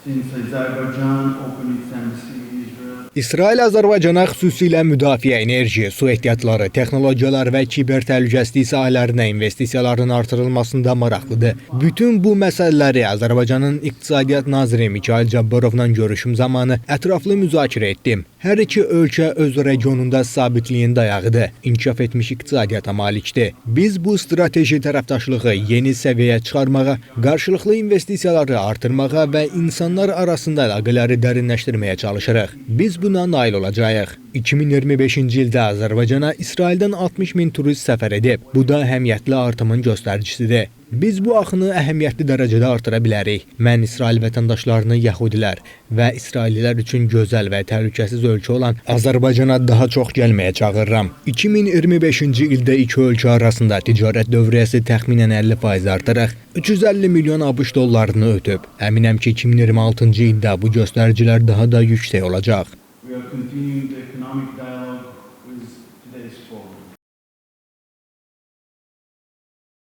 Since Azerbaijan opened its embassy in Israel, İsrail Azərbaycana xüsusilə müdafiə, enerji, su ehtiyatları, texnologiyalar və kiber təhlükəsizlik sahələrinə investisiyaların artırılmasında maraqlıdır. Bütün bu məsələləri Azərbaycanın İqtisadiyyat naziri Mikayıl Cabbarovla görüşüm zamanı ətraflı müzakirə etdim. Hər iki ölkə öz regionunda sabitliyin dayağıdır, inkişaf etmiş iqtisadiyyata malikdir. Biz bu strateji tərəfdaşlığı yeni səviyyəyə çıxarmağa, qarşılıqlı investisiyaları artırmağa və insanlar arasında əlaqələri dərinləşdirməyə çalışırıq. Biz buna nail olacağıq. 2025-ci ildə Azərbaycana İsraildən 60 min turist səfər edib. Bu da əhəmiyyətli artımın göstəricisidir. Biz bu axını əhəmiyyətli dərəcədə artıra bilərik. Mən İsrail vətəndaşlarını yəhudilər və İsraillilər üçün gözəl və təhlükəsiz ölkə olan Azərbaycana daha çox gəlməyə çağırıram. 2025-ci ildə iki ölkə arasında ticarət dövriyyəsi təxminən 50% artaraq 350 milyon ABŞ dollarını ötüb. Əminəm ki, 2026-cı ildə bu göstəricilər daha da yüksək olacaq. We are continuing the economic dialogue with today's forum.